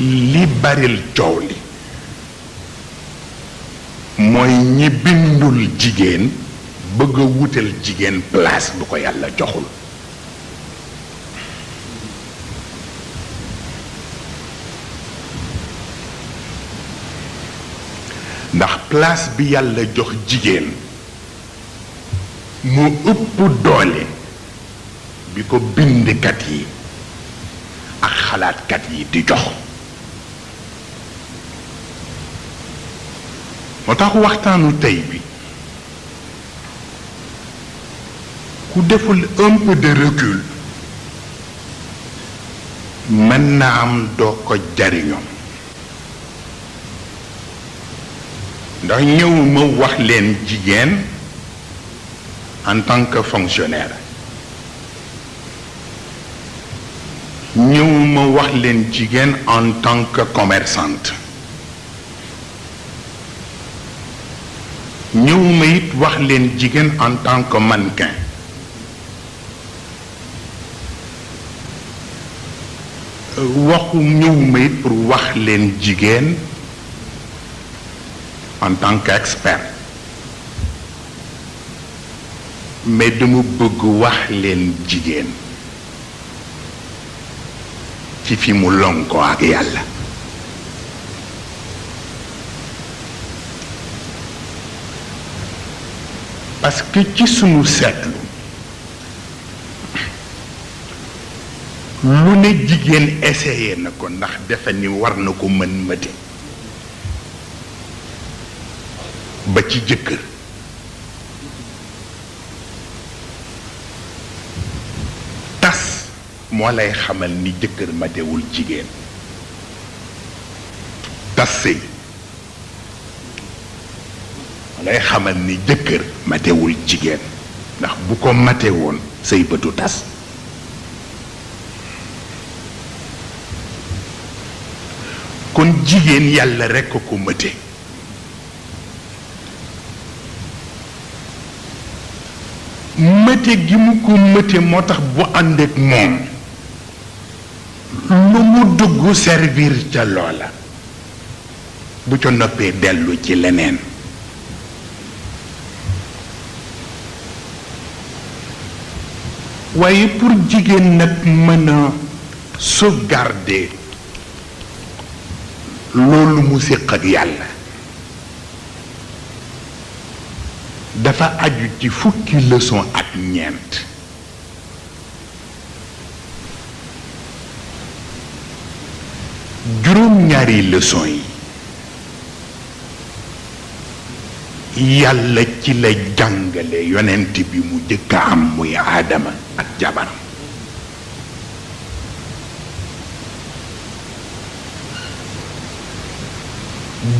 li baril coow li mooy ñi bindul jigéen bëgg a wutal jigéen place bu ko yàlla joxul. ndax place bi yàlla jox jigéen moo ëpp doole bi ko bindkat yi ak xalaatkat yi di jox. moo tax waxtaanu tey bi ku deful un peu de recul mën na am doo ko jariñoo. ndax ñëwuma wax leen jigéen en tant que fonctionnaire, ñëwuma wax leen jigéen en tant que commerçante, ñëwuma it wax leen jigéen en tant que mannequin. ñëwuma it pour wax leen jigéen en tant qu'expert, mais dama bëgg wax leen jigéen ci fi mu lonko ak yàlla. parce que ci sunu seetlu lu ne jigéen essayé na ko ndax defe ni war na ko mën mëte ba ci jëkkër. tas moo lay xamal ni jëkkër matewul jigéen. tas sëy moo lay xamal ni jëkkër matewul jigéen, ndax bu ko mate woon sëy bëtu tas. kon jigéen yàlla rekk ko mëte. mëte gi mu ko mëte moo tax bu ànd ak moom lu mu dugg servir ca loola, bu ca noppee dellu ci leneen. waaye pour jigéen nag mën a sauvegarder loolu mu séq ak yàlla dafa aju ci fukki leçon ak ñeent. juróom-ñaari leçon yi yàlla ci la jàngale yonent bi mu jëkk a am muy aadama ak jabaram.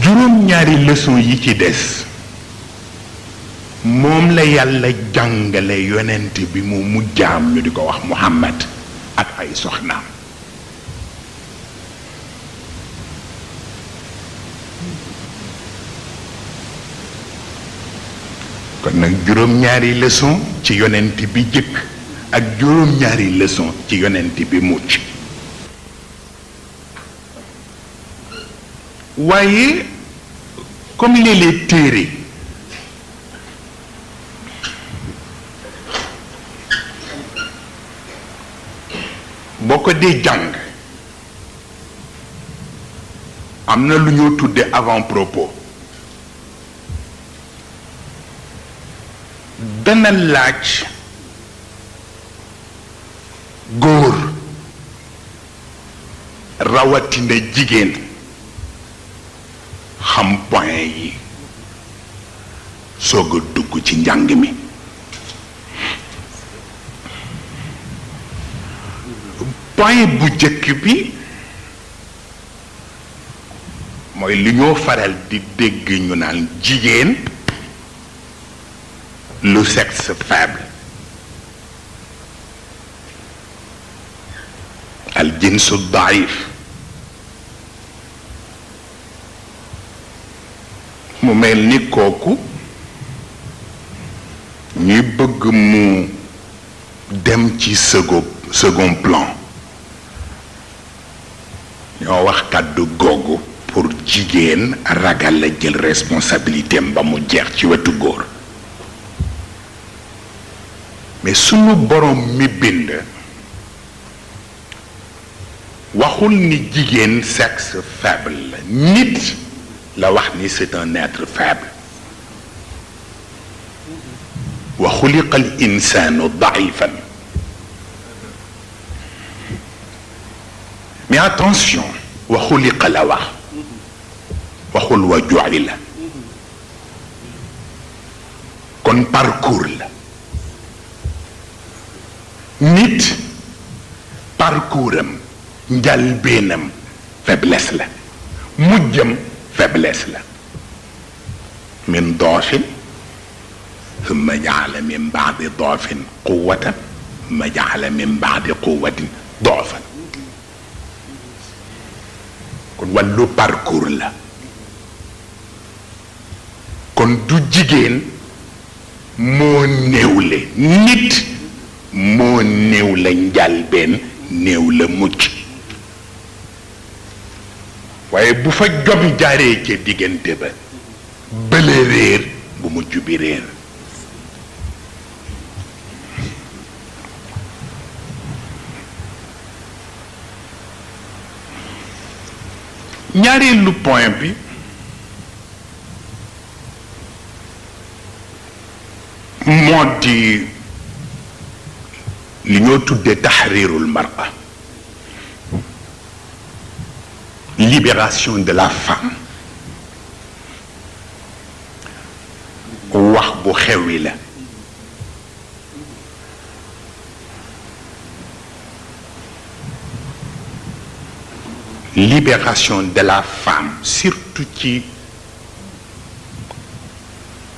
juróom-ñaari leçon yi ci des moom la yàlla jàngale yonent bi mu mujjaam ñu di ko wax Muhammad ak ay soxnaam. kon nag juróom-ñaari leçon ci yonent bi jëkk ak juróom-ñaari leçon ci yonent bi mucc. waaye comme léeg-léeg téere boo ko dee jàng am na lu ñoo tudde avant-propos. dana laaj góor rawatina jigéen xam point yi soog a dugg ci njàng mi. point bu jëkk bi mooy li ñoo faral di dégg ñu naan jigéen le sexe faible, al jinsu daif. mu mel ni kooku ñuy bëgg mu dem ci second plan, dañoo wax kàddu googu pour jigéen ragal la jël responsabilité am ba mu jeex ci wetu góor mais sunu borom mi bind waxul ni jigéen sexe faible la nit la wax ni c'est un être faible wa xuliqa al insanu daifan mais attention wa xuliqa la wax waxul wa ju'ila kon parcours la nit parcours am njalbeenam faiblesse la mujjam faiblesse la min doofin ثم جعل من بعد ضعف قوة ثم جعل من بعد قوة ضعفا kon wàllu parcours la kon du jigéen moo néewle nit moo néewle njalbeen néew la mucc waaye bu fa jom jaaree ca diggante ba bële réer bu mucc bi réer ñaareelu point bi moo di li ñoo tuddee tahrirul mar'a libération de la femme wax bu xewi la libération de la femme surtout ci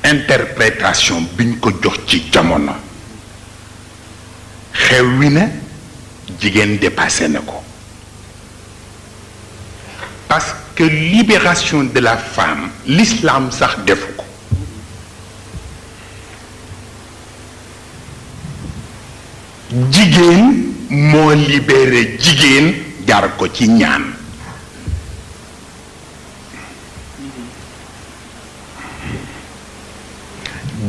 interprétation biñ ko jox ci jamono xewwi na jigéen dépassé na ko parce que libération de la femme l'islam sax defu ko jigéen moo libéré jigéen jaar ko ci ñaan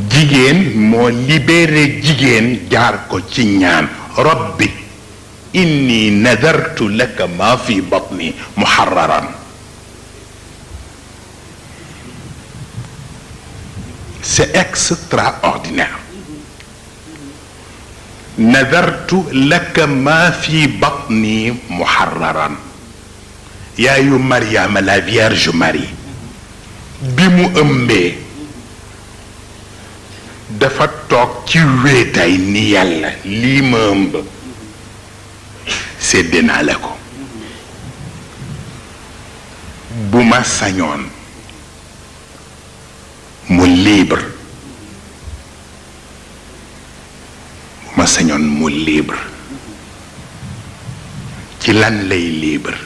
jigéen moo libéré jigéen jaar ko ci ñaan rabbi inni nadartu laka ma fi batni muharraran c'est extraordinaire nadartu laka ma fi batni muharraran yaayu Mariama la Vierge Marie bi mu ëmbee dafa toog ci wéetaay ni yàlla lii ma ëmb sédde naa la ko bu ma sañoon mu libre bu ma sañoon mu libre ci lan lay libre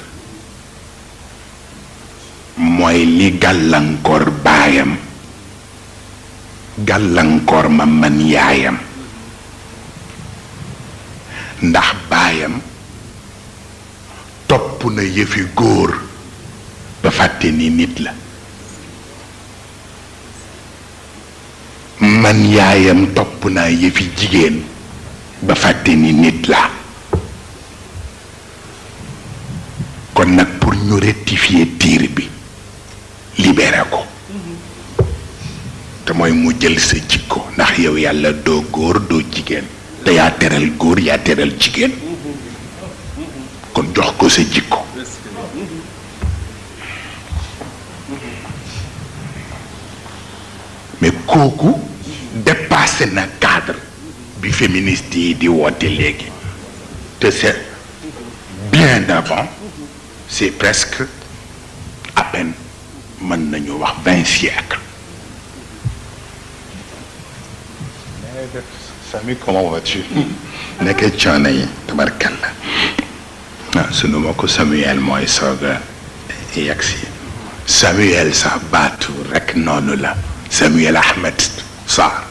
mooy li gàllankoor baayam gàllankoor ma man yaayam ndax baayam topp na yëfi góor ba fàtte ni nit la man yaayam topp naa yëfi jigéen ba fàtte ni nit la kon nag pour ñu rectifier tir bi libéré ko te mooy mu jël sa jikko ndax yow yàlla doo góor doo jigéen te yaa teral góor yaa teral jigéen kon jox ko sa jikko mais kooku dépassé na cadre bi féministe yi di woote léegi te c'est bien avant c'est presque à peine mën nañu wax 20 siècles. Samy, comment vas-tu? Nekkee coono yi tabarkalla ah sunu mbokk Samuel mooy soog a yegsi Samuel sax baatu rek noonu la Samuel Ahmed Sarr